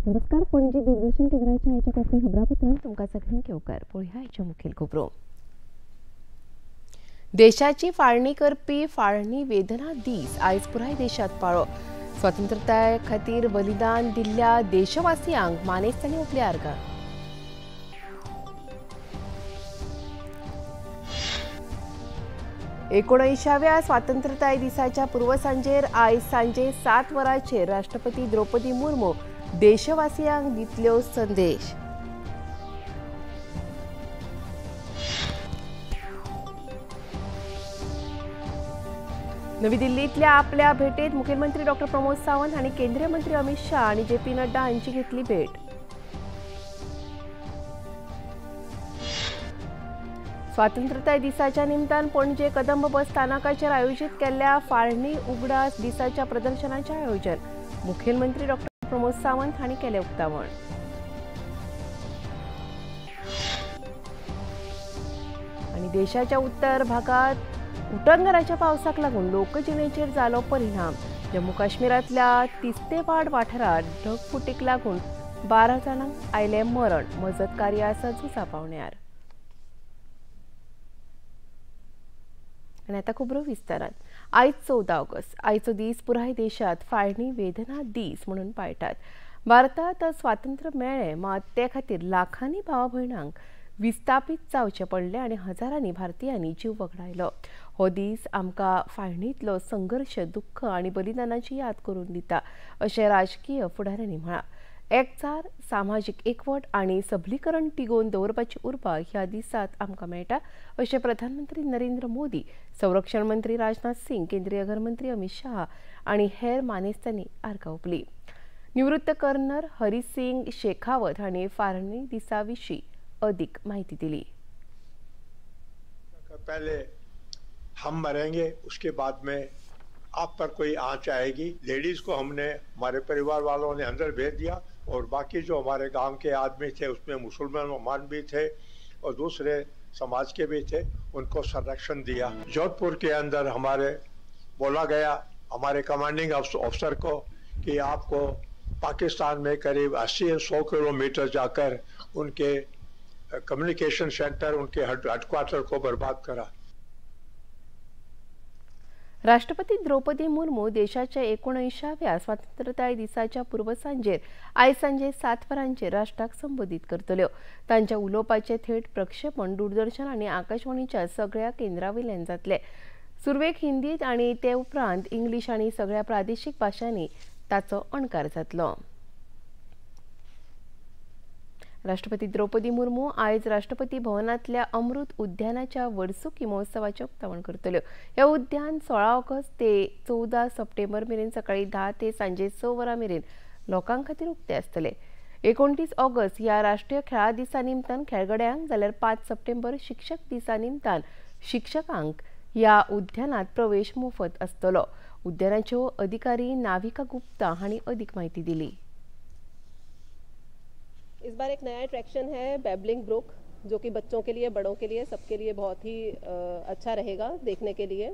नमस्कार, पणजी दूरदर्शन केंद्राच्या आयच्या कोंकणी खबरापत्रांत तुमकां सगळ्यांक येवकार. पळोवया आयच्यो मुखेल खबरो. देशाची फाळणी करपी फाळणी वेदना दीस आयज पुराय देशांत पाळ्ळो. स्वतंत्रताये खातीर बलिदान दिल्ल्या देशवासियांक मानेस्तांनी ओंपली आर्गां. एकोणऐंशाव्या स्वातंत्र्यताय दिसाच्या पूर्वसांजेर आयज सांजे 7 वरांचेर राष्ट्रपती द्रौपदी मुर्मू देशवासियांक दितल्यो संदेश. नवी दिल्लींतल्या आपल्या भेटेत मुखेलमंत्री डॉ प्रमोद सावंत हांणी केंद्रीय मंत्री अमित शाह आनी जे पी नड्डा हांची घेतली भेट. स्वातंत्र्यताय दिसाच्या निमतान पणजे कदंब बस स्थानकाचेर आयोजीत केल्ल्या फाळणी उगडास दिसाच्या प्रदर्शनाचें आयोजन मुखेलमंत्री डॉ प्रमोद सावंत हांणी केलें उक्तावण. आनी देशाच्या उत्तर भागात उटंगराच्या पावसाक लागून लोकजिणेचेर जालो परिणाम. जम्मू काश्मीरांतल्या तिस्तेवाड वाठारांत ढगफुटीक लागून 12 जाणांक आयलें मरण. मजत कार्य आसा झुजा पावण्यार. आनी आतां खबरो विस्तारान. आयज 14 ऑगस्ट. आयचो दीस पुराय देशांत फाळणी वेदना दीस म्हणून पाळटात. भारतांत स्वातंत्र्य मेळ्ळें मात ते खातीर लाखांनी भावा भयणांक विस्थापीत जावचें पडलें आनी हजारांनी भारतीयांनी जीव वगडायलो. हो दीस आमकां फाळणींतलो संघर्श, दुख्ख आनी बलिदानाची याद करून दिता अशें राजकीय फुडाऱ्यांनी म्हळां. एकचार, सामाजीक एकवट आनी सबलीकरण तिगोवन दवरपाची उर्बा ह्या दिसांत आमकां मेळटा अशें प्रधानमंत्री नरेंद्र मोदी, संरक्षण मंत्री राजनाथ सिंग, केंद्रीय घरमंत्री अमित शाह आनी हेर मानेस्तांनी आर्गां ओंपली. निवृत्त कर्नल हरी सिंग शेखावत हांणी फाळणी दिसा विशीं अधिक माहिती दिली. पहले हम मरेंगे, उसके बाद में आप पर कोई आंच आएगी. लेडीज़ को हमने, हमारे परिवार वालों ने अंदर भेज दिया और बाकी जो हमारे गांव के आदमी थे उसमें मुसलमान भी थे और दूसरे समाज के भी थे, उनको संरक्षण दिया. जोधपुर के अंदर हमारे बोला गया, हमारे कमांडिंग ऑफिसर को कि आपको पाकिस्तान में करीब 80-100 किलोमीटर जाकर उनके कम्युनिकेशन सेंटर, उनके हेडक्वार्टर को बर्बाद करा. राष्ट्रपती द्रौपदी मुर्मू देशाच्या 89व्या स्वातंत्र्यताय दिसाच्या पूर्वसांजेर आयज सांजे 7 वरांचेर राष्ट्राक संबोधीत करतल्यो. तांच्या उलोवपाचें थेट प्रक्षेपण दूरदर्शन आनी आकाशवाणीच्या सगळ्या केंद्रां वयल्यान जातलें. सुरवेक हिंदीत आनी ते उपरांत इंग्लीश आनी सगळ्या प्रादेशीक भाशांनी ताचो अणकार जातलो. राष्ट्रपती द्रौपदी मुर्मू आयज राष्ट्रपती भवनांतल्या अमृत उद्यानाच्या वर्सुकी महोत्सवाचें उक्तावण करतल्यो. हें उद्यान 16 ऑगस्ट ते 14 सप्टेंबर मेरेन सकाळीं 10 ते सांजे 6 वरां मेरेन लोकां खातीर उक्तें आसतलें. 29 ऑगस्ट ह्या राष्ट्रीय खेळां दिसा निमतान खेळगड्यांक जाल्यार 5 सप्टेंबर शिक्षक दिसा निमतान शिक्षकांक ह्या उद्यानात प्रवेश मोफत आसतलो. उद्यानाच्यो अधिकारी नाविका गुप्ता हांणी अधिक म्हायती दिली. इस बार एक नया अट्रैक्शन है बैबलिंग ब्रुक, जो कि बच्चों के लिए, बड़ों के लिए, सबके लिए बहुत ही अच्छा रहेगा देखने के लिए.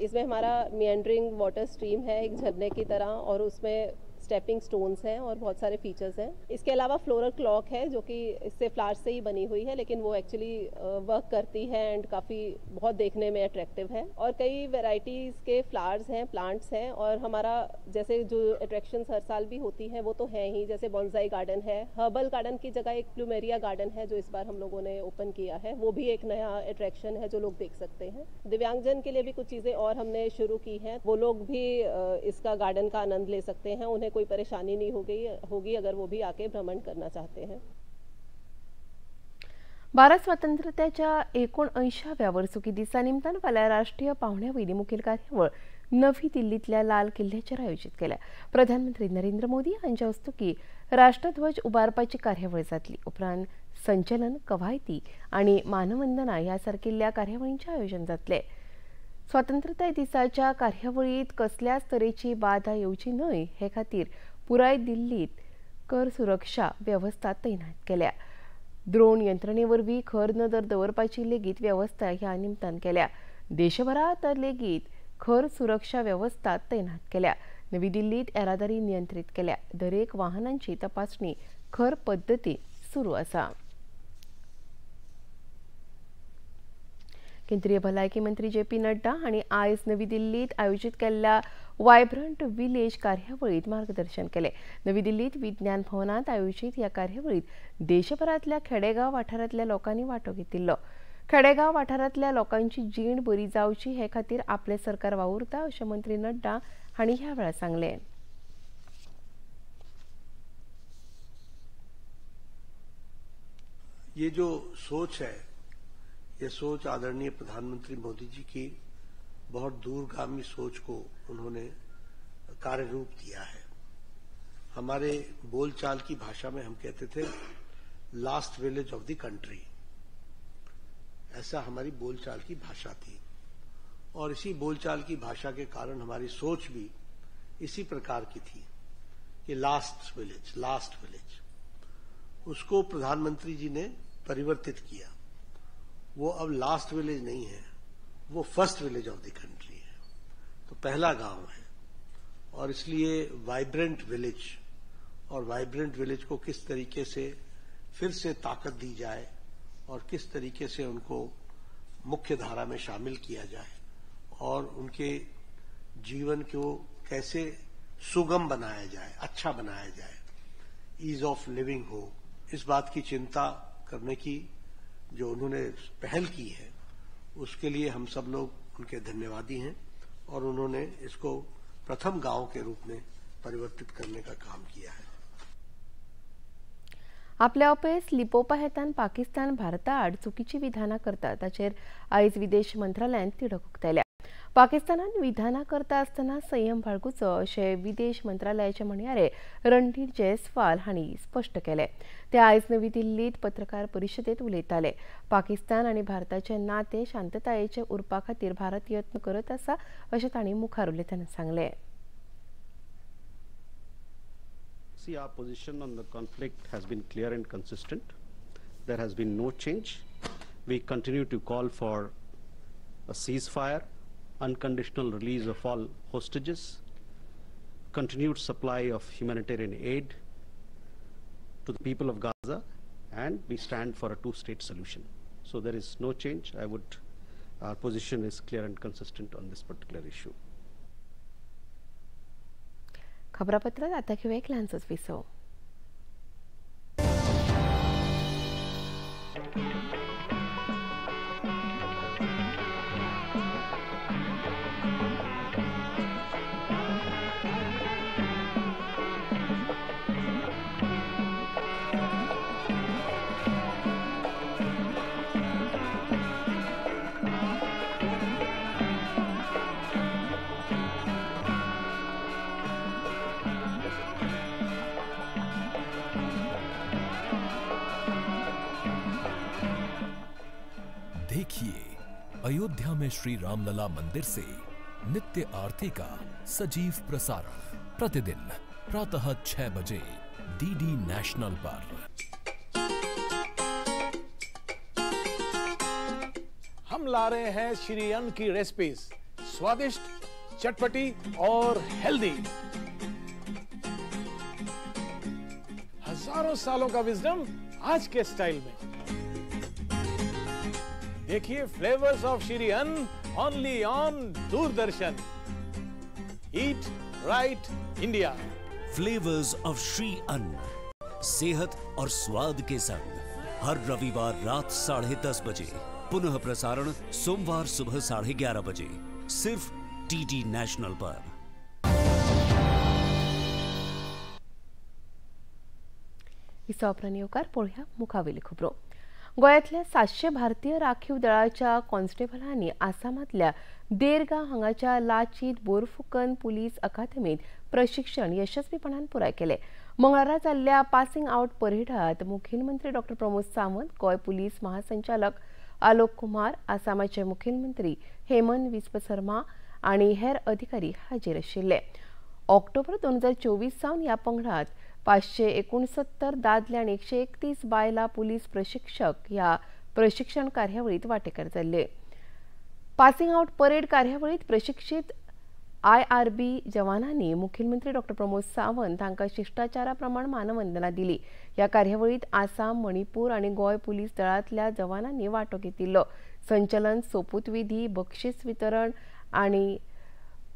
इसमें हमारा मिएंड्रिंग वाटर स्ट्रीम है एक झरने की तरह और उसमें स्टेपिंग स्टोन्स हैं और बहुत सारे फीचर्स हैं. इसके अलावा फ्लोरल क्लॉक है जो कि इससे फ्लावर्स से ही बनी हुई है, लेकिन वो एक्चुअली वर्क करती है एंड काफ़ी बहुत देखने में अट्रैक्टिव है. और कई वेराइटीज़ के फ्लावर्स हैं, प्लांट्स हैं. और हमारा जैसे जो अट्रैक्शंस हर साल भी होती हैं वो तो हैं ही, जैसे बॉन्जाई गार्डन है, हर्बल गार्डन की जगह एक प्लूमेरिया गार्डन है जो इस बार हम लोगों ने ओपन किया है, वो भी एक नया अट्रैक्शन है जो लोग देख सकते हैं. दिव्यांगजन के लिए भी कुछ चीज़ें और हमने शुरू की हैं, वो लोग भी इसका गार्डन का आनंद ले सकते हैं, उन्हें कोई परेशानी नहीं होगी अगर वो भी आके भ्रमण करना चाहते हैं. भारत स्वातंत्र्याच्या 89व्या वर्सुकी दिसा निमतान फाल्यां राष्ट्रीय पावण्या वयली मुखेल कार्यावळ नवी दिल्लींतल्या लाल किल्ल्याचेर आयोजीत केल्या. प्रधानमंत्री नरेंद्र मोदी हांच्या हस्तुकीं राष्ट्रध्वज उबारपाची कार्यावळ जातली. उपरांत संचलन, कवायती आनी मानवंदना ह्या सारकिल्ल्या कार्यावळींचें आयोजन जातलें. स्वातंत्र्यताय दिसाच्या कार्यावळींत कसल्याच तरेची बाधा येवची न्हय हे खातीर पुराय दिल्लींत कर सुरक्षा वेवस्था तैनात केल्या. द्रोण यंत्रणे वरवीं खर नदर दवरपाची लेगीत वेवस्था ह्या निमतान केल्या. देशभरांत लेगीत खर सुरक्षा वेवस्था तैनात केल्या. नवी दिल्लीत येरादारी नियंत्रीत केल्या. दरेक वाहनांची तपासणी खर पद्दतीन सुरू आसा. केंद्रीय भलायकी मंत्री जे पी नड्डा हांणी आयज नवी दिल्लीत आयोजीत केल्ल्या वायब्रंट विलेज कार्यावळीत मार्गदर्शन केले. नवी दिल्लीत विज्ञान भवनात आयोजीत ह्या कार्यावळीत देशभरांतल्या खेडेगांव वाठारांतल्या लोकांनी वांटो घेतिल्लो. खेडेगांव वाठारांतल्या लोकांची जीण बरी जावची हे खातीर आपले सरकार वावुरता अशें मंत्री नड्डा हांणी ह्या वेळार सांगलें. ये जो सोच है, ये सोच आदरणीय प्रधानमंत्री मोदी जी की बहुत दूरगामी सोच को उन्होंने कार्य रूप दिया है. हमारे बोलचाल की भाषा में हम कहते थे last village of the country, ऐसा हमारी बोलचाल की भाषा थी और इसी बोलचाल की भाषा के कारण हमारी सोच भी इसी प्रकार की थी कि लास्ट विलेज, लास्ट विलेज. उसको प्रधानमंत्री जी ने परिवर्तित किया. वो अब लास्ट विलेज नहीं है, वो first village of the country है. तो पहला गांव है और इसलिए वाइब्रेंट विलेज, और वाइब्रेंट विलेज को किस तरीके से फिर से ताकत दी जाए और किस तरीके से उनको मुख्य धारा में शामिल किया जाए और उनके जीवन को कैसे सुगम बनाया जाए, अच्छा बनाया जाए, ईज ऑफ लिविंग हो, इस बात की चिंता करने की जो उन्होंने पहल की है उसके लिए हम सब लोग उनके धन्यवादी हैं और उन्होंने इसको प्रथम गांव के रूप में परिवर्तित करने का काम किया है. आपल्या अपेस लिपोवपा हेतान पाकिस्तान भारता आड चुकीची विधानां करता ताचेर आयज विदेश मंत्रालयान तिडक उक्तायल्या. पाकिस्तानान विधानां करता आसतना संयम बाळगुचो अशें विदेश मंत्रालयाचे म्हणयारे रणधीर जयस्वाल हांणी स्पश्ट केलें. ते आयज नवी दिल्लीत पत्रकार परिशदेंत उलयताले. पाकिस्तान आनी भारताचे नाते शांततायेचे उरपा खातीर भारत यत्न करत आसा अशें तांणी मुखार उलयतना सांगलें. See, our position on the conflict has been clear and consistent. There has been no change. We continue to call for a ceasefire, unconditional release of all hostages, continued supply of humanitarian aid to the people of Gaza, and we stand for a two-state solution. So there is no change. Our position is clear and consistent on this particular issue. खबरापत्रात आता घेऊया एक ल्हानसोच विसव. देखिए अयोध्या में श्री रामलला मंदिर से नित्य आरती का सजीव प्रसारण प्रतिदिन प्रातः 6 बजे डीडी नेशनल पर। हम ला रहे हैं श्री अन्न की रेसिपीज, स्वादिष्ट, चटपटी और हेल्दी। हजारों सालों का विजडम आज के स्टाइल में। देखिए flavours of Shri Anna only on Doordarshan. Eat right India. Flavours of Shri Anna, सेहत और स्वाद के संग, हर रविवार रात 10:30 बजे, पुनः प्रसारण सोमवार सुबह 11:30 बजे, सिर्फ डीडी नेशनल पर। येवकार पळोवया मुखावेली खबरो। गोंयांतल्या 700 भारतीय राखीव दळाच्या कॉन्स्टेबलांनी आसामांतल्या देरगांव हांगाच्या लाचित बोरफुकन पुलीस अकादमीत प्रशिक्षण यशस्वीपणान पुराय केलें। मंगळारा जाल्ल्या पासिंग आउट परेडांत मुखेलमंत्री डॉ प्रमोद सावंत, गोंय पुलीस महासंचालक आलोक कुमार, आसामाचे मुखेलमंत्री हेमंत बिस्व सरमा आनी हेर अधिकारी हाजीर आशिल्ले। ऑक्टोबर 2024 सावन ह्या पंगडात 569 दादले आनी 131 बायलां पुलीस प्रशिक्षक ह्या प्रशिक्षण कार्यावळीत वांटेकार जाल्ले। पासिंग आउट परेड कार्यावळीत प्रशिक्षित IRB जवानांनी मुख्यमंत्री डॉ प्रमोद सावंत हांकां शिश्टाचारा प्रमाण मानवंदना दिली. ह्या कार्यावळींत आसाम, मणिपूर आनी गोंय पुलीस दळांतल्या जवानांनी वांटो घेतिल्लो. संचलन, सोपूतविधी, बक्षीस वितरण आनी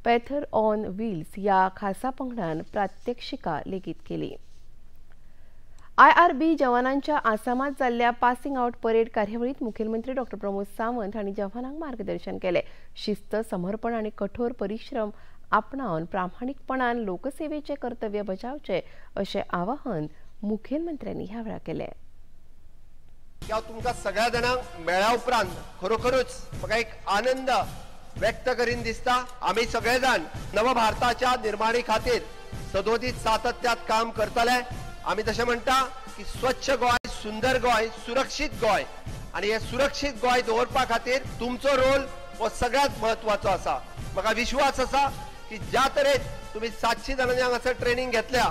पॅथर ऑन व्हील्स ह्या खासा पंगडान प्रात्यक्षिका लेगीत केली. IRB जवानांच्या आसामात जाल्ल्या पासिंग आउट परेड कार्यावळीत मुख्यमंत्री डॉ प्रमोद सावंत हांणी जवानांक मार्गदर्शन केलें. शिस्त, समर्पण आनी कठोर परिश्रम आपणावन प्रामाणीकपणान लोकसेवेचें कर्तव्य बजावचें अशें आवाहन मुखेलमंत्र्यांनी ह्या वेळार केलें. हांव तुमकां सगळ्या जाणांक मेळ्ळ्या उपरांत खरोखरूच म्हाका एक आनंद व्यक्त करीन दिसता. आमी सगळे जाण नव भारताच्या निर्माणी खातीर सदोदीत सातत्यात काम करतले. आमी तशें म्हणटा की स्वच्छ गोंय, सुंदर गोंय, सुरक्षीत गोंय आनी हे सुरक्षीत गोंय दवरपा खातीर तुमचो रोल हो सगळ्यांत म्हत्वाचो आसा. म्हाका विश्वास आसा की ज्या तरेन तुमी 700 जाणांनी हांगासर ट्रेनिंग घेतल्या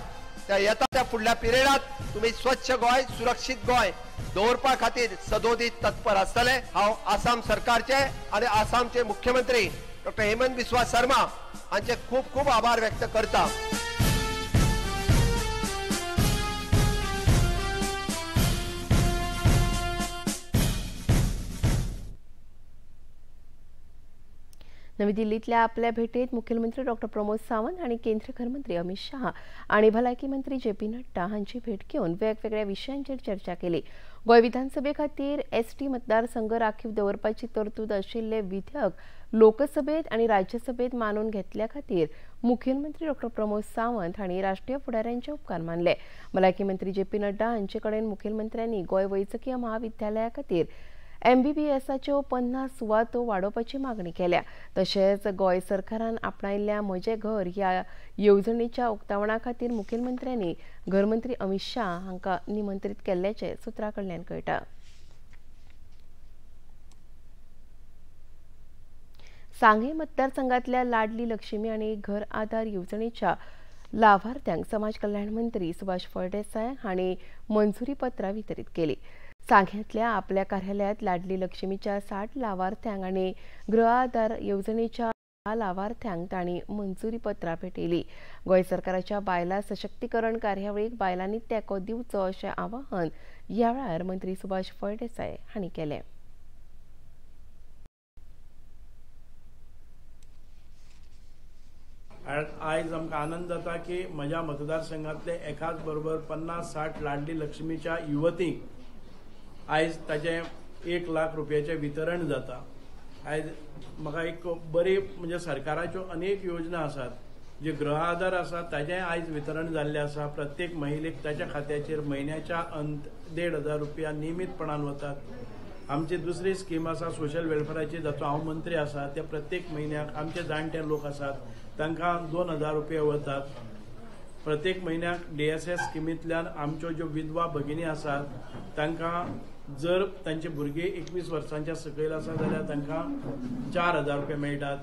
त्या येता त्या फुडल्या पिरियडात तुमी स्वच्छ गोंय, सुरक्षीत गोंय दवरपा खातीर सदोदीत तत्पर आसतले. हांव आसाम सरकारचे आनी आसामचे मुख्यमंत्री डॉक्टर हेमंत बिस्वा शर्मा हांचे खूब खूब आभार व्यक्त करता. नवी दिल्लीतल्या आपल्या भेटेत मुख्यमंत्री डॉ प्रमोद सावंत आनी केंद्रीय घरमंत्री अमित शाह आनी भलायकी मंत्री जे पी नड्डा हांची भेट घेवन वेगवेगळ्या विशयांचेर चर्चा केली. गोंय विधानसभे खातीर ST मतदारसंघ राखीव दवरपाची तरतूद आशिल्ले विधेयक लोकसभेत आनी राज्यसभेत मानून घेतल्या खातीर मुख्यमंत्री डॉ प्रमोद सावंत हांणी राष्ट्रीय फुडाऱ्यांचे उपकार मानले. भलायकी मंत्री जे पी नड्डा हांचे कडेन मुखेलमंत्र्यांनी गोंय वैजकीय महाविद्यालया खातीर MBBSाच्यो 50 सुवातो वाडोवपाची मागणी केल्या. तशेंच गोंय सरकारान आपणायल्ल्या म्हजें घर ह्या येवजणेच्या उक्तावणा खातीर मुखेलमंत्र्यांनी घरमंत्री अमित शाह हांकां निमंत्रीत केल्ल्याचें सुत्रां कडल्यान कळटा. सांगें मतदारसंघातल्या लाडली लक्ष्मी आनी घर आधार येवजणेच्या लाभार्थ्यांक समाज कल्याण मंत्री सुभाष फळदेसाय हांणी मंजुरी पत्रां वितरीत केली. सांग्यांतल्या आपल्या कार्यालयांत लाडली लक्ष्मीच्या 60 लावार्थ्यांक आनी गृह आधार येवजणेच्या लावार्थ्यांक तांणी मंजुरी पत्रां भेटयली. गोंय सरकाराच्या बायलां सशक्तीकरण कार्यावळीक बायलांनी तेंको दिवचो अशें आवाहन ह्या वेळार मंत्री सुभाष फळदेसाय हांणी केलें. आयज आमकां आनंद जाता की म्हज्या मतदारसंघांतले एकाच बरोबर 50-60 लाडली लक्ष्मीच्या युवतींक आयज ताचें 1 लाख रुपयाचें वितरण जाता. आयज म्हाका एक बरी म्हणजे सरकाराच्यो अनेक योजना आसात, जे गृह आधार आसा ताचें आयज वितरण जाल्लें आसा. प्रत्येक महिलेक ताच्या खात्याचेर म्हयन्याच्या अंत 1500 रुपया नियमीतपणान वतात. आमची दुसरी स्कीम आसा सोशल वेलफेराची, जाचो हांव मंत्री आसा. त्या प्रत्येक म्हयन्याक आमचे जाणटे लोक आसात तांकां 2000 रुपया वतात. प्रत्येक म्हयन्याक DSS स्किमींतल्यान आमच्यो ज्यो विधवा भगिनी आसात तांकां जर तांचे भुरगे 21 वर्सांच्या सकयल आसा जाल्यार तांकां 4000 रुपया मेळटात.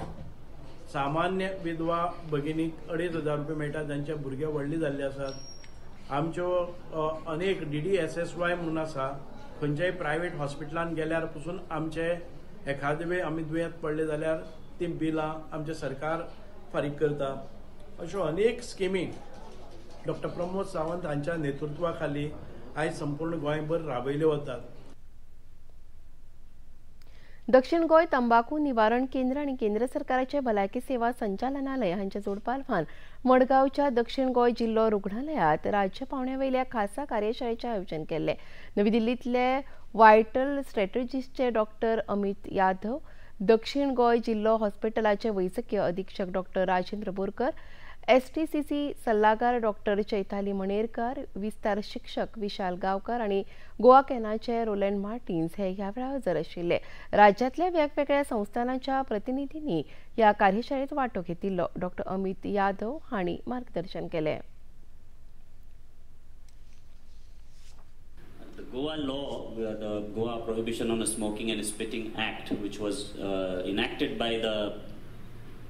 सामान्य विधवा भगिनीक 2500 रुपया मेळटात जांचे भुरगे व्हडले जाल्ले आसात. आमच्यो अनेक DDSSY म्हणून आसा, खंयच्याय प्रायवेट हॉस्पिटलान गेल्यार पसून आमचे एखादे वेळ आमी दुयेंत पडले जाल्यार ती बिलां आमचें सरकार फारीक करता. अश्यो अनेक स्किमी डॉक्टर प्रमोद सावंत हांच्या नेतृत्वा खाली आयज संपूर्ण गोंयभर राबयल्यो वतात. दक्षिण गोंय तंबाकू निवारण केंद्र आनी केंद्र सरकाराचे भलायकी सेवा संचालनालय हांच्या जोडपालवान मडगांवच्या दक्षिण गोंय जिल्लो रुग्णालयांत राज्य पावंड्यावेल्या खासा कार्यशाळेचें आयोजन केल्लें. नवी दिल्लींतले वायटल स्ट्रॅटजिस्टचे डॉक्टर अमित यादव, दक्षिण गोंय जिल्लो हॉस्पिटलाचे वैजकीय अधीक्षक डॉक्टर राजेंद्र बोरकर, STCC सल्लागार डॉक्टर चैताली मणेरकर, विस्तार शिक्षक विशाल गांवकर आनी गोवा कॅनाचे रोलँड मार्टिन्स हे ह्या वेळार हजर आशिल्ले. राज्यांतल्या वेगवेगळ्या संस्थानांच्या प्रतिनिधींनी ह्या कार्यशाळेत वांटो घेतिल्लो. डॉक्टर अमित यादव हांणी मार्गदर्शन केलें. The Goa law, the Goa Prohibition on Smoking and Spitting Act, which was enacted by the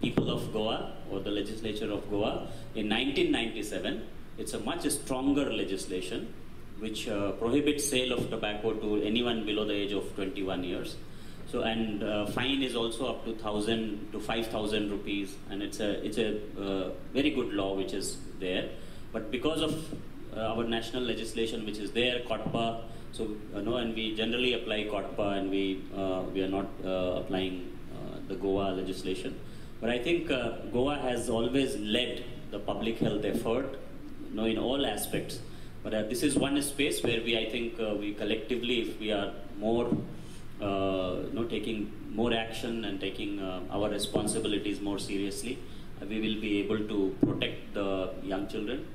people of Goa or the legislature of Goa in 1997. It's a much stronger legislation which prohibits sale of tobacco to anyone below the age of 21 years. So, and fine is also up to 1,000 to 5,000 rupees, and it's a very good law which is there. But because of our national legislation which is there, COTPA, so and we generally apply COTPA, and we are not applying the Goa legislation. But I think Goa has always led the public health effort, in all aspects. But this is one space where we, I think, we collectively, if we are more, taking more action and taking our responsibilities more seriously, we will be able to protect the young children.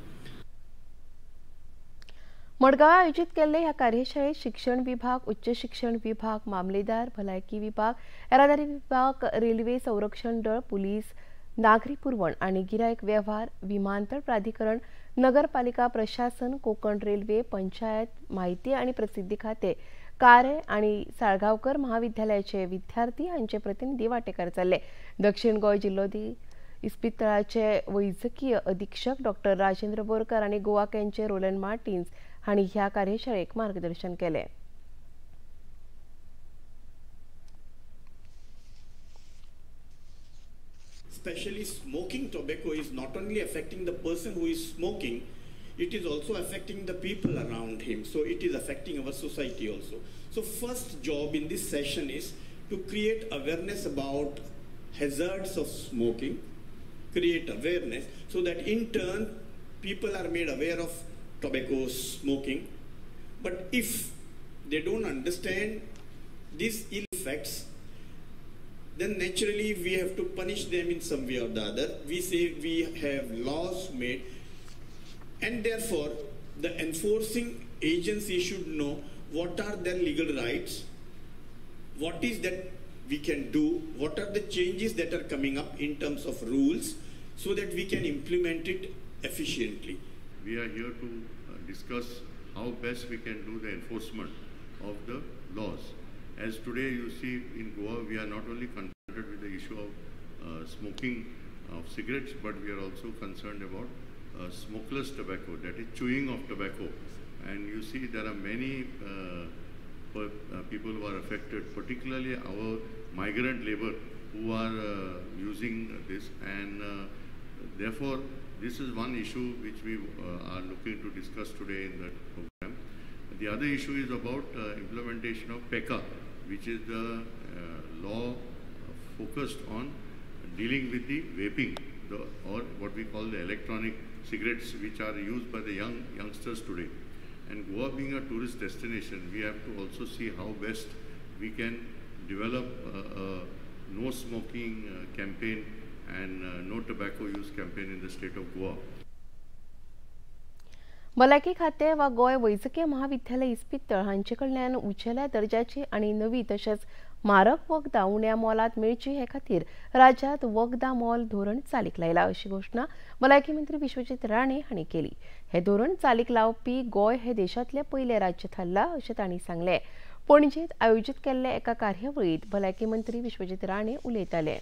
Madgaon आयोजित केल्ले ह्या कार्यशाळेत शिक्षण विभाग, उच्च शिक्षण विभाग, मामलेदार, भलायकी विभाग, येरादारी विभाग, रेल्वे संरक्षण दळ, पुलीस, नागरी पुरवण आनी गिरायक वेव्हार, विमानतळ प्राधिकरण, नगरपालिका प्रशासन, कोकण रेल्वे, पंचायत, माहिती आनी प्रसिद्धी खाते, कारे आनी साळगांवकर महाविद्यालयाचे विद्यार्थी हांचे प्रतिनिधी वांटेकार जाल्ले. दक्षिण गोंय जिल्लोधी इस्पितळाचे वैजकीय अधीक्षक डॉक्टर राजेंद्र बोरकर आनी गोवा कॅनचे रोलन मार्टिन्स हांणी ह्या कार्यशाळेक मार्गदर्शन केलें. Especially smoking tobacco is not only affecting the person who is smoking, it is also affecting the people around him. So it is affecting our society also. So first job in this session is to create awareness about hazards of smoking, create awareness so that in turn people are made aware of tobacco smoking. But if they don't understand these ill effects, then naturally we have to punish them in some way or the other. We say we have laws made, and therefore the enforcing agency should know what are their legal rights, what is that we can do, what are the changes that are coming up in terms of rules, so that we can implement it efficiently. We are here to discuss how best we can do the enforcement of the laws. As today you see in Goa, we are not only confronted with the issue of smoking of cigarettes, but we are also concerned about smokeless tobacco, that is chewing of tobacco. And you see there are many people who are affected, particularly our migrant labor who are using this, and therefore this is one issue which we are looking to discuss today in the program. The other issue is about implementation of PECA, which is the law focused on dealing with the vaping, or what we call the electronic cigarettes, which are used by the youngsters today. And Goa being a tourist destination, we have to also see how best we can develop a no smoking campaign and no tobacco use campaign in the state of Goa. भलायकी खाते वा गोंय वैजकीय महाविद्यालय इस्पितळ हांचे कडल्यान उंचेल्या दर्जाची आनी नवी तशेंच मारक वखदां उण्या मोलांत मेळची हे खातीर राज्यांत वखदां मोल धोरण चालीक लायला अशी घोशणा भलायकी मंत्री विश्वजीत राणे हांणी केली. हे धोरण चालीक लावपी गोंय हे देशांतलें पयलें राज्य थारलां अशें तांणी सांगलें. पणजेंत आयोजीत केल्ले एका कार्यावळींत भलायकी मंत्री विश्वजीत राणे उलयताले.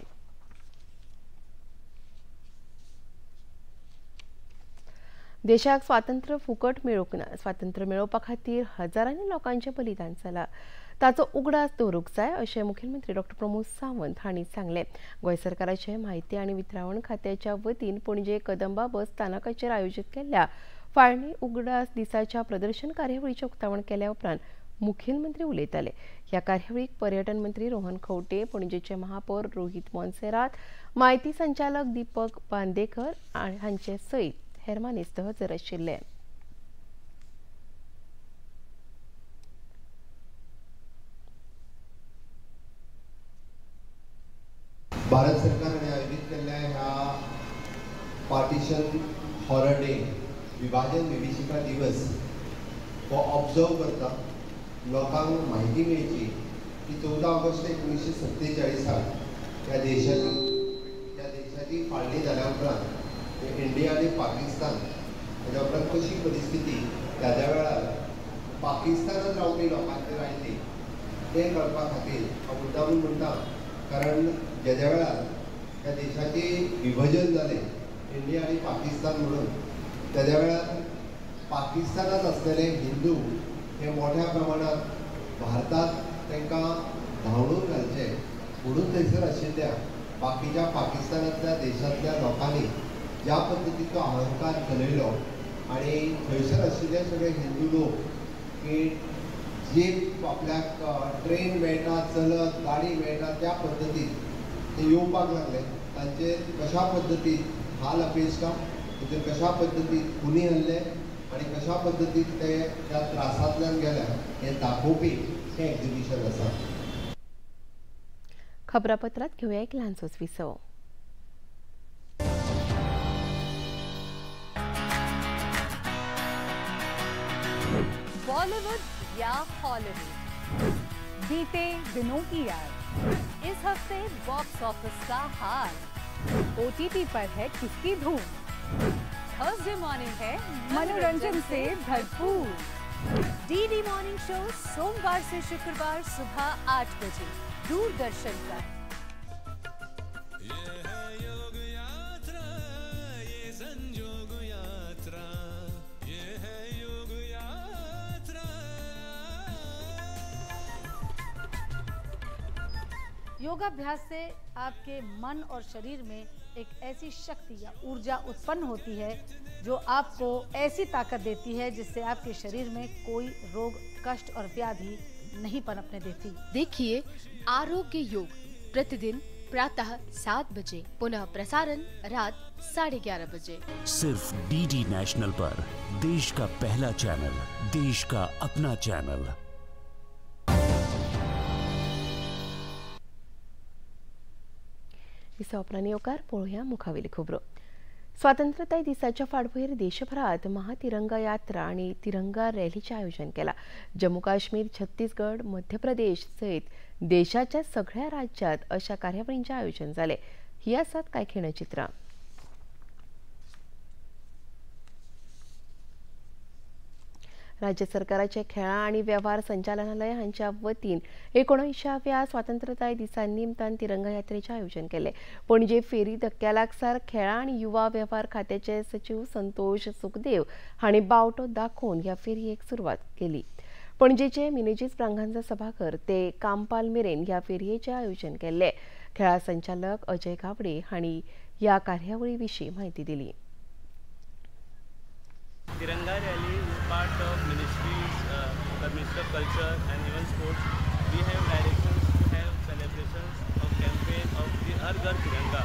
देशाक स्वातंत्र्य फुकट मेळूंक ना. स्वातंत्र्य मेळोवपा खातीर हजारांनी लोकांचें बलिदान जालां, ताचो उगडास दवरूंक जाय अशें मुखेलमंत्री डॉक्टर प्रमोद सावंत हांणी सांगलें. गोंय सरकाराचे म्हायती आनी वितरावण खात्याच्या वतीन पणजे कदंबा बस स्थानकाचेर आयोजीत केल्ल्या फाळणी उगडास दिसाच्या प्रदर्शन कार्यावळीचें उक्तावण केल्या उपरांत मुखेलमंत्री उलयताले. ह्या कार्यावळीक पर्यटन मंत्री रोहन खंवटे, पणजेचे महापौर रोहित मोन्सेरात, म्हायती संचालक दीपक बांदेकर हांचे सयत हेर मानेस्त हजर आशिल्ले. भारत सरकार आयोजित केल्ल्या ह्या पार्टिशन हॉरर डे, विभाजन विभीषिका दिवस हो ऑब्जर्व करता. लोकांक म्हायती मेळची की 14 ऑगस्ट 1947 ह्या देशाची फाळणी जाल्या उपरांत इंडिया आनी पाकिस्तान हाज्या उपरांत कशी परिस्थिती त्या वेळार पाकिस्तानांत रावपी लोकांचेर आयली तें कळपा खातीर हांव मुद्दामून म्हणटा, कारण ज्या वेळार त्या देशाचे विभजन जालें इंडिया आनी पाकिस्तान म्हणून, त्या वेळार पाकिस्तानांत आसलेले हिंदू हे मोठ्या प्रमाणात भारतांत तांकां धांवडून घालचे. थंयसर आशिल्ल्या बाकीच्या पाकिस्तानांतल्या देशांतल्या लोकांनी ज्या पद्दतीचो अहंकार चलयलो आनी थंयसर आशिल्ले सगळे हिंदू लोक की जे आपल्याक ट्रेन मेळटा, चलत गाडी मेळटा त्या पद्दतीन ते येवपाक लागले. तांचेर कशा पद्दतीन हाल अपेश्टा, तांचेर कशा पद्दतीन खुनी हल्ले आनी कशा पद्दतीन ते त्या त्रासांतल्यान गेले हें दाखोवपी हें एक्झिबिशन आसा. खबरापत्रात घेवया एक ल्हानसोच विसव. बॉलीवुड या हॉलीवुड, बीते दिनों की याद, इस हफ्ते बॉक्स ऑफिस का हाल, ओटीटी पर है किसकी धूम, थर्सडे मॉर्निंग है मनोरंजन से भरपूर, डीडी मॉर्निंग शो सोमवार से शुक्रवार सुबह 8 बजे दूरदर्शन पर। ये है योग यात्रा, ये संजोग यात्रा, ये है योग यात्रा। योगाभ्यास से आपके मन और शरीर में एक ऐसी शक्ति या ऊर्जा उत्पन्न होती है जो आपको ऐसी ताकत देती है जिससे आपके शरीर में कोई रोग, कष्ट और व्याधि नहीं पनपने देती। देखिए आरोग्य योग प्रतिदिन प्रातः 7 बजे, पुनः प्रसारण रात 11:30 बजे, सिर्फ डीडी नेशनल पर। देश का पहला चैनल, देश का अपना चैनल। विसवपरांत येवकार पळोवया मुखावेली खबरो. स्वातंत्र्यताय दिसाच्या फाटभुंयेर देशभरात महातिरंगा यात्रा आनी तिरंगा रॅलीचें आयोजन केलां. जम्मू काश्मीर, छत्तीसगड, मध्य प्रदेश सयत देशाच्या सगळ्या राज्यांत अशा कार्यावळींचें आयोजन जालें. ही आसात कांय खिणचित्रां. राज्य सरकाराचे खेळां आनी वेव्हार संचालनालय हांच्या वतीन 19व्या स्वातंत्र्यताय दिसा निमतान तिरंगा यात्रेचें आयोजन केलें. पणजे फेरी धक्क्या लागसार खेळां आनी युवा वेव्हार खात्याचे सचीव संतोष सुखदेव हांणी बावटो दाखोवन ह्या फेरयेक सुरवात केली. पणजेचे मिनेजीस ब्रागांझा सभाघर ते कांपाल मेरेन ह्या फेरयेचें आयोजन केल्लें. खेळां संचालक अजय गावडे हांणी ह्या कार्यावळी विशीं म्हायती दिली. Tiranga rally is part of ministries, the Ministry of Culture and even Sports. We have directions to have celebrations of campaign of the Har Ghar Tiranga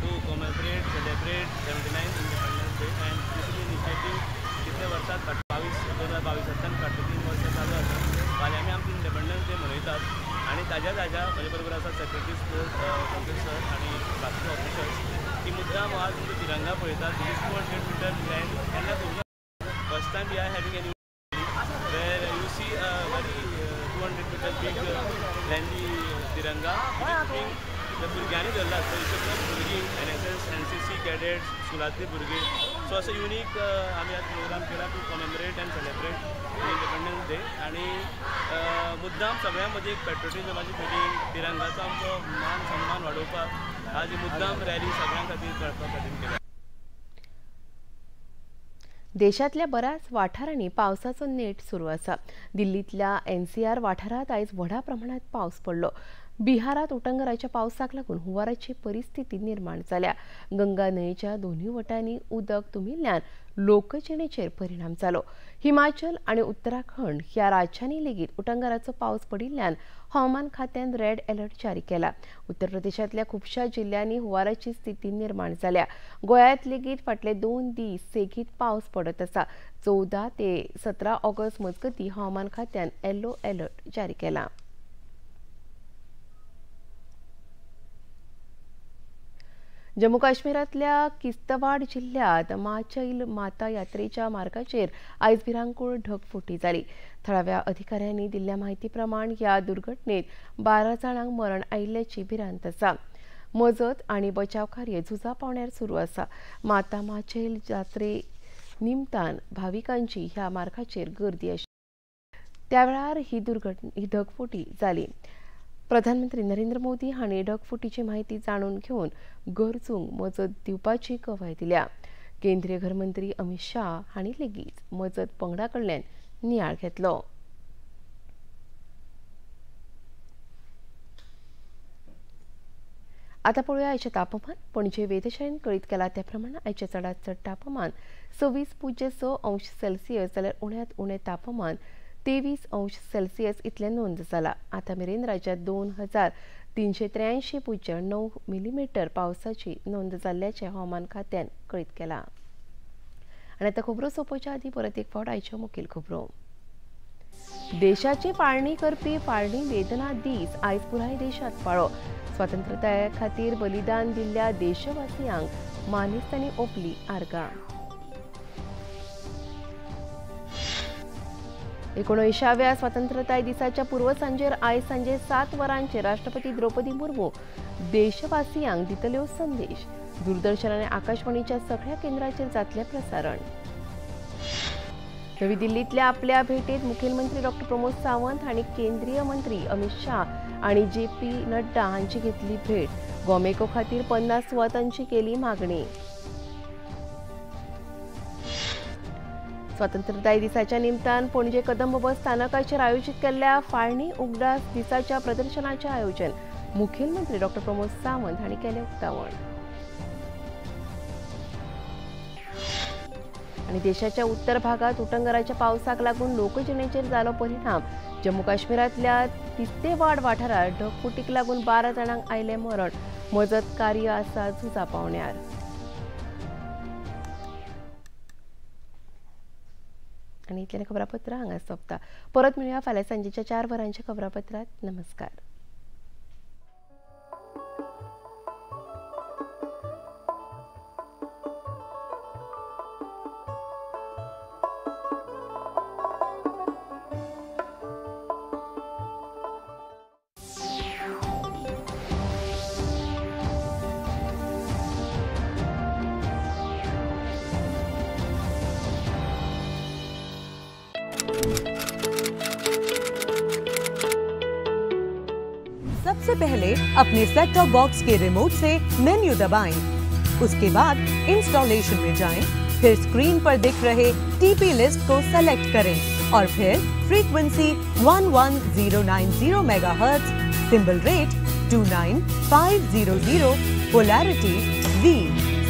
to commemorate, celebrate 79th Independence Day. And this is an initiative कितले वर्सां 2022 फाटले 3 वर्सां चालू आसा. फाल्यां आमी आमची independence day मनयतात आनी ताज्या ताज्या म्हजे बरोबर आसा सेक्रेटरी स्पोर्ट्स संतोष सर आनी बाकीचे ऑफिसर्स की मुद्दाम आज तुमचो तिरंगा पळयतात. This 200 metre length केन्ना करूंक. First time we are having an where you see a very 200 meter big lengthy tiranga, which is being the भुरग्यांनी धरला. So it's भुरगीं NSS, NCC cadets, स्कुलांतली भुरगीं. सो असो युनीक आमी आज प्रोग्राम केला to commemorate and celebrate Independence Day. आनी मुद्दाम सगळ्यां मदीं एक पेट्रियोटिजमाची फिलिंग, तिरंगाचो आमचो मान सन्मान वाडोवपाक आज मुद्दाम रॅली सगळ्यां खातीर कळपा खातीर केला. देशांतल्या बऱ्याच वाठारांनी पावसाचो नेट सुरू आसा. दिल्लींतल्या एनसीआर वाठारांत आयज व्हडा प्रमाणात पावस पडलो. बिहारात उटंगराच्या पावसाक लागून हुंवाराची परिस्थिती निर्माण जाल्या. गंगा न्हंयेच्या दोनूय वटांनी उदक तुंबिल्ल्यान लोकजिणेचेर परिणाम जालो. हिमाचल आनी उत्तराखंड ह्या राज्यांनी लेगीत उटंगराचो पावस पडिल्ल्यान हवामान खात्यान रेड अलर्ट जारी केला. उत्तर प्रदेशांतल्या खुबश्या जिल्ल्यांनी हुंवाराची स्थिती निर्माण जाल्या. गोंयांत लेगीत फाटले 2 दीस सेगीत पावस पडत आसा. 14 ते 17 ऑगस्ट मजगतीं हवामान खात्यान येलो अलर्ट जारी केला. जम्मू काश्मीरांतल्या किस्तवाड जिल्ह्यांत माचैल माता यात्रेच्या मार्गाचेर आयज भिरांकूळ ढगफुटी जाली. थळाव्या अधिकाऱ्यांनी दिल्ल्या म्हायती प्रमाण ह्या दुर्घटनेत 12 जाणांक मरण आयिल्ल्याची भिरांत आसा. मजत आनी बचाव कार्य झुजा पावण्यार सुरू आसा. माता माचैल जात्रे निमतान भाविकांची ह्या मार्गाचेर गर्दी आशिल्ली. त्या वेळार ही ढगफुटी जाली. प्रधानमंत्री नरेंद्र मोदी हांणी ढगफुटीची म्हायती जाणून घेवन गरजूंक मजत दिवपाची गवाय दिल्या. केंद्रीय घरमंत्री अमित शाह हांणी लेगीत मजत पंगडा कडल्यान नियाळ घेतलो. आतां पळोवया आयचें तापमान. पणजे वेधशाळेन कळीत केलां त्या प्रमाण आयचें चडांत चड तापमान 26.6 अंश सेल्सियस जाल्यार उण्यांत उणें तापमान 23 अंश सेल्सियस इतलें नोंद जालां. आतां मेरेन राज्यांत 2383.9 मिलीमीटर पावसाची नोंद जाल्ल्याचें हवामान खात्यान कळीत केलां. आनी आतां खबरो सोंपोवच्या आदीं परत एक फावट आयच्यो मुखेल खबरो. देशाची फाळणी करपी फाळणी वेदना दीस आयज पुराय देशांत पाळ्ळो. स्वातंत्र्यताये खातीर बलिदान दिल्ल्या देशवासियांक मानेस्तांनी ओंपली आर्गां. 19व्या स्वातंत्र्यताय दिसाच्या पूर्वसांजेर आयज सांजे 7 वरांचेर राष्ट्रपती द्रौपदी मुर्मू देशवासियांक दितल्यो संदेश. दूरदर्शन आनी आकाशवाणीच्या सगळ्या केंद्राचेर जातलें प्रसारण. नवी दिल्लींतल्या आपल्या भेटेत मुखेलमंत्री डॉ प्रमोद सावंत हांणी केंद्रीय मंत्री अमित शाह आनी जे पी नड्डा हांची घेतली भेट. गोमेको खातीर 50 सुवातांची केली मागणी. स्वातंत्र्यताय दिसाच्या निमतान पणजे कदंब बस स्थानकाचेर आयोजीत केल्ल्या फाळणी उगडास दिसाच्या प्रदर्शनाचें आयोजन मुखेलमंत्री डॉ प्रमोद सावंत हांणी केलें उक्तावण. आनी देशाच्या उत्तर भागात उटंगराच्या पावसाक लागून लोकजिणेचेर जालो परिणाम. जम्मू काश्मीरांतल्या तिस्तेवाड वाठारांत ढगफुटीक लागून 12 जाणांक आयलें मरण. मजत कार्य आसा झुजा पावण्यार. आनी इतलें खबरापत्र हांगा सोंपता. परत मेळुया फाल्यां सांजेच्या 4 वरांच्या खबरापत्रांत. नमस्कार. सबसे पहले अपने सेट टॉप बॉक्स के रिमोट से मेन्यू दबाएं। उसके बाद इंस्टॉलेशन में जाएं, फिर स्क्रीन पर दिख रहे टीपी लिस्ट को सेलेक्ट करें और फिर frequency 11090 megahertz, symbol rate 29500, polarity V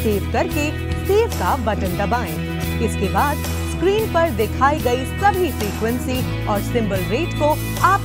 save करके सेव का बटन दबाएं। इसके बाद स्क्रीन पर दिखाई गई सभी फ्रीक्वेंसी और सिंबल रेट को आप